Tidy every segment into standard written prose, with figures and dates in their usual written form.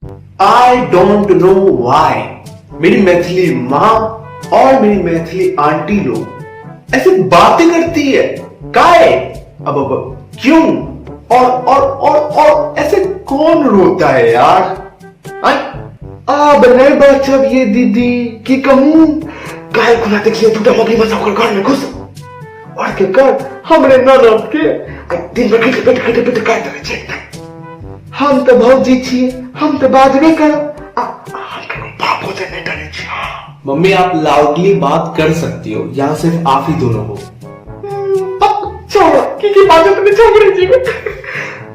I don't know why मेरी मैथिली माँ और मेरी Maithili aunty लोग ऐसे बातें करती है। काय अब अब क्यों और और और और ऐसे कौन रोता है यार? आय आब नहीं बचब ये दीदी की कहूँ। काहे खुला देखिए दूटा मकड़ी बसा ओकर घर में घुस और के कर हमरे ननद के आ दिन भर खटे पेट खटे पेट काटि देबै छै। हम तऽ भौजी छियै, हम तऽ बाजबे करब। आ हम ककरो बापो से नहि डरै छी। मम्मी आप लाउडली बात कर सकती हो, यहाँ सिर्फ आप ही दोनों हो। छोड़ो की की बाजत नहि छोड़े छी।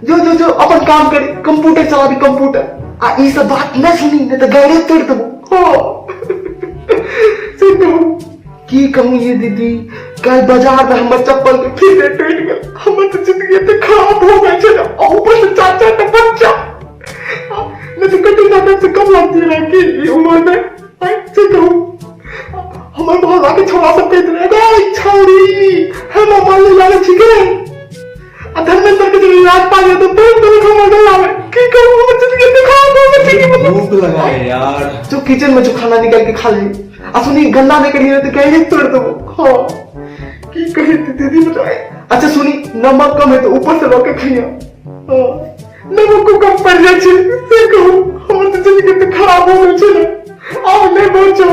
जो जो जो अपन काम करी, कंप्यूटर चलाबी कंप्यूटर, आ ई सब बात न सुनी नहीं तो गैरे तोड़ देबो। हो से कहू की कहूँ ये दीदी, कल बाजार में हमर चप्पल के फिर टूट गेल। हमर तो जिंदगी एते खराब हो गेल छै ने, आ ऊपर से चार चार टा बच्चा। नहीं तो कटी नाटक से कम लगती रहे कि ई उम्र में। आय से कहू हमर मोहल्ला के छोरा सब कहते रहे गै छौरी हम मोबाइल ले लागे छी गे, आ धर्मेंद्र के जब याद पा गया तो बहुत दुख हमर गल आवे। की कहूँ हमर जिंदगी एते खराब हो गेल छै कि मतलब भूख लगा है यार। जो किचन में जो खाना निकाल के खा ली, आ सुनी गंदा नहीं करिए तो कहीं तोड़ दो। हाँ की कही दीदी बताए। अच्छा सुनी नमक कम है तो ऊपर से रोके खाइया। हाँ नमक को कम पड़ जाए छे। से कहूँ हमर तो जिंदगी तो खराब हो गेल छै ने, आब नहीं बचो।